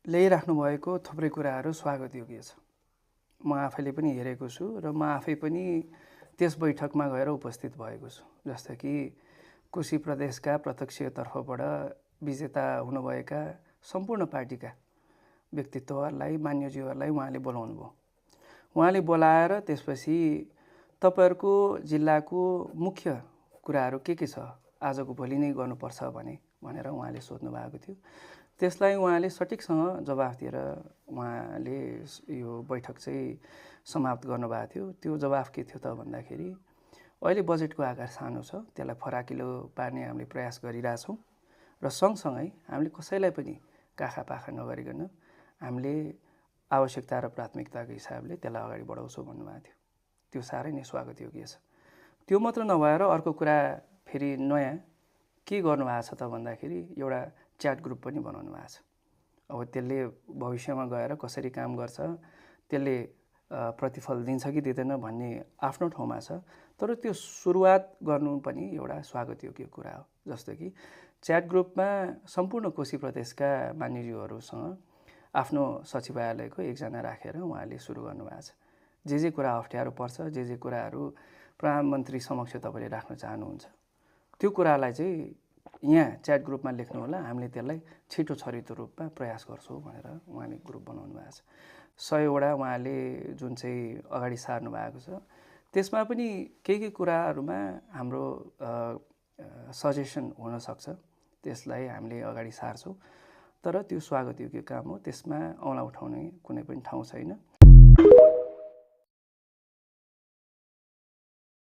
ल्याइराख्नु भएको थुप्रै कुराहरू स्वागतयोग्य छ। म आफैले पनि हेरेको छु र म आफै पनि त्यस बैठकमा गएर उपस्थित भएको छु। जस्तो कि कोशी प्रदेशका प्रत्यक्षतर्फबाट विजेता हुनुभएका सम्पूर्ण पार्टीका व्यक्तित्वहरूलाई, मान्यज्यूहरूलाई उहाँले बोलाउनु भयो। उहाँले बोलाएर त्यसपछि तपाईहरुको जिल्लाको मुख्य कुराहरू के छ, आजको भोलि नै गर्नुपर्छ भनेर उहाँले सोध्नु भएको थियो। त्यसलाई उहाँले सटिकसँग जवाफ दिएर उहाँले यो बैठक चाहिँ समाप्त गर्नुभएको थियो। त्यो जवाफ के थियो त भन्दाखेरि अहिले बजेटको आकार सानो छ, त्यसलाई फराकिलो पार्ने हामीले प्रयास गरिरहेछौँ र सँगसँगै हामीले कसैलाई पनि काखापाखा नगरिकन हामीले आवश्यकता र प्राथमिकताको हिसाबले त्यसलाई अगाडि बढाउँछौँ भन्नुभएको थियो। त्यो साह्रै नै स्वागतयोग्य छ। त्यो मात्र नभएर अर्को कुरा फेरि नयाँ के गर्नुभएको छ त भन्दाखेरि एउटा च्याट ग्रुप पनि बनाउनु भएको छ। अब त्यसले भविष्यमा गएर कसरी काम गर्छ, त्यसले प्रतिफल दिन्छ कि दिँदैन भन्ने आफ्नो ठाउँमा छ, तर त्यो सुरुवात गर्नु पनि एउटा स्वागतयोग्य कुरा हो। जस्तो कि च्याट ग्रुपमा सम्पूर्ण कोशी प्रदेशका मान्यज्यूहरूसँग आफ्नो सचिवालयको एकजना राखेर उहाँले सुरु गर्नुभएको छ। जे कुरा अप्ठ्यारो पर्छ, जे कुराहरू प्रधानमन्त्री समक्ष तपाईँले राख्न चाहनुहुन्छ, त्यो कुरालाई चाहिँ यहाँ च्याट ग्रुपमा लेख्नु होला, हामीले त्यसलाई छिटो छरितो रूपमा प्रयास गर्छौँ भनेर उहाँले ग्रुप बनाउनु भएको छ। 100 वटा उहाँले जुन चाहिँ अगाडि सार्नु भएको छ, त्यसमा पनि केही कुराहरूमा हाम्रो सजेसन हुन सक्छ, त्यसलाई हामीले अगाडि सार्छौँ। तर त्यो स्वागतयोग्य काम हो, त्यसमा औँला उठाउने कुनै पनि ठाउँ छैन।